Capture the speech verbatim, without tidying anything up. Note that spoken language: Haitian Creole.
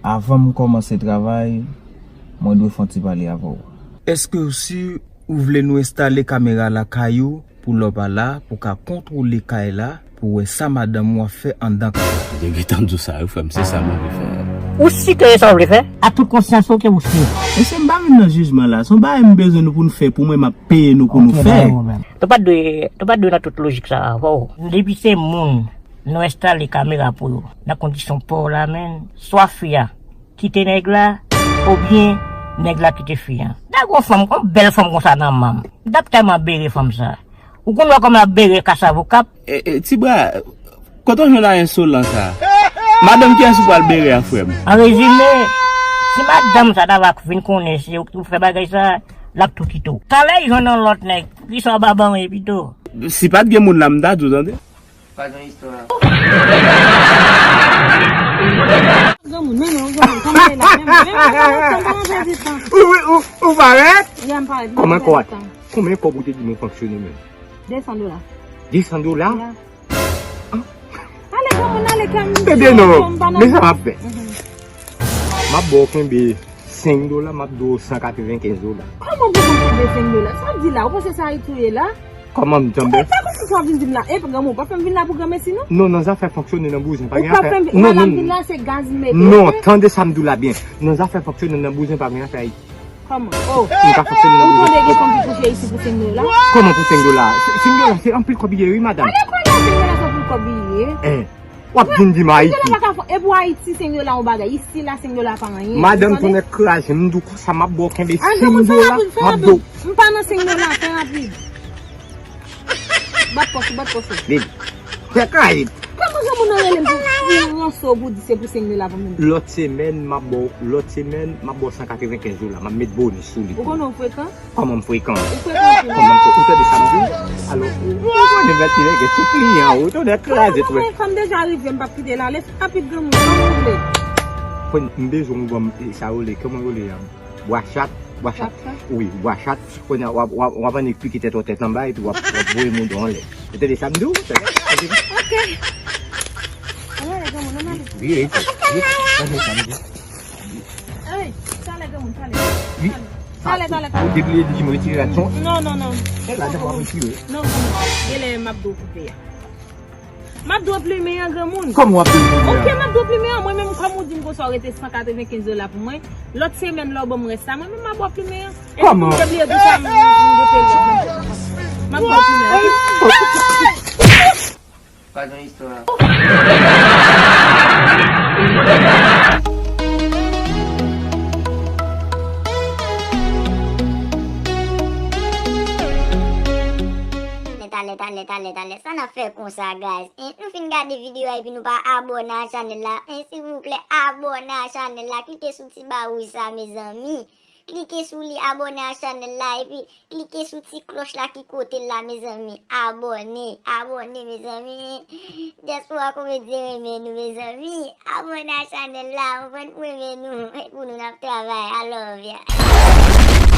Avan m kòmanse travay, mwen dwe fè yon ti pale avè w. Èske w si ou vle nou enstale kamera lakay ou pou lè w pa la, pou w ka kontwole kay la, pou w wè sa madanm ou ap fè anndan kay la? Nèg gentan di w sa wi, frè m, se sa mwen vle fè. Ou si ke e sa w vle fè? A tout konsyans ou ke ou si. Mesye, m pa vin nan jijman la. Se yon bagay m bezwen nou pou n fè pou mwen, m ap peye nou pou nou fè. Nou pa dwe, nou pa dwe nan tout lojik sa avè w. Depi se moun, nou enstale kamera pou yo. Nan kondisyon pa w la, menn, swa fi a kite nèg la, oubyen nèg la kite fi a. Da gon fanm, yon bèl fanm konsa nan manm. D ap tèlman bere fanm sa. Ou konn wè kòman l ap bere kasav okap? E, e, ti bra, kote w jwenn a ensolan sa? Madanm kiyès ou pral bere a, frè m? An rezime, si madanm sa ta va vin konnen se ou ki fè bagay sa, l ap tou kite w. Talè l jwenn yon lòt nèg, poukisa w pa ban mwen pito? Si pa t gen moun la, m ta di w, tande. Pa gen istwa. Granmoun, men non, granmoun, kòman e la menm? Men non, granmoun, tan pa nan pèdi tan. Ou, ou, ou, ou parèt? Ya, m parèt, m pa nan pèdi tan. Kòman kòb? Konbyen kòb ou te di mwen fonksyone menm? De san dola. De san dola? Ya. Ale, granmoun, ale, kè m. Tande non, men sa m ap fè. Mhm. M ap ba w kenbe senk dola, m ap di w san katrevenkenz dola. Kòman pou mwen kenbe senk dola? Sa w ap di la? Ou panse se Ayiti w ye la? Kòman m janbe? Ou pa konn sa w vin di m la. E granmoun, ou pa fè m vin la pou granmesi, non? Non, nan zafè fonksyone nan bouzen, pa gen afè. Ou pa fè m, non, non, non. Madam vin la, se gaz m mete. Non, tande sa m di w la byen. Nan zafè fonksyone nan bouzen, pa gen afè Ayiti. Kòman? Oh. M ka fonksyone nan bouzen. Ou tande gen fanm ki kouche isi pou senk dola? Kòman pou senk dola? Se, senk dola, se anpil kòb li ye, wi, madanm. Ale kwè la, senk dola, se anpil kòb li ye. Eh. W ap vin di m Ayiti. Senk dola pa ka fè, e pou Ayiti, senk dola yon bagay. Isi la, senk dola pa anyen. Madanm, tonnè kraze, m di w konsa, m ap ba w kenbe senk dola, m ap di w. M pa nan senk dola, fè rapid. Bat pòch ou, bat pòch ou. Baby, fè kraze. Kòman granmoun nan rele m pou, pou yon ranso pou di se pou senk dola pou m vin? Lòt semèn, m ap ba w, lòt semèn, m ap ba w san katrevenkenz dola. M ap met bonis sou li. Ou konnen w frekan? Kòman m frekan? Ou frekan tou. Kòman m frekan? Ou tande sa m di w? Alò, ou, ou konnen mèt li nèg se kliyan ou, tonnè kraze tou. Mwen, fanm deja rive, m p ap kite l ale, se rapid granmoun, kòman w vle? Kwen, m bezwen w ban m, e, sa yo rele, kòman yo rele a? Bwa chat, bwa chat. Bwa chat? Wi, bwa chat. Kounye a, w ap, w ap, w ap annik pike tèt ou tèt anba, epi w ap, w ap voye mouda w anlè. Ou tande sa m di w? Tonnè kraze. Ok. Ann ale, granmoun, ann ale. Wi, wi, wi. Tande sa m di w. Ey, talè, granmoun, talè. Wi. Talè, talè, talè. Ou te vle di m retire rad son? Non, non, non. E lajan m ap retire. Non, non, non. Genlè m ap do koupe a. M ap do plimen an, granmoun. Kòman w ap do plimen an? Ok, m ap do plimen an. Mwen menm, kòm ou di m konsa, ou rete san katrevenkenz dola pou mwen. Lòt semèn, lè w ban m rès la, mwen menm m ap ba w plimen an. Kòman? Epi m te bliye di sa, m, m rete lòt menm. M ap ba w plimen an. Pa gen istwa. Men talè, talè, talè, talè, sa n ap fè konsa, guys? En, nou fin gade videyo a epi nou pa abòne a chanèl la. En, silvouplè, abòne a chanèl la. Klike sou ti ba wouj sa, mezanmi. Klike sou li, abòne a chanèl la, epi klike sou ti klòch la ki kote l la, mezanmi. Abòne, abòne, mezanmi. Dyaspora Komedyen renmen nou, mezanmi. Abòne a chanèl la, ann fè n renmen nou. E pou nou n ap travay. I love ya.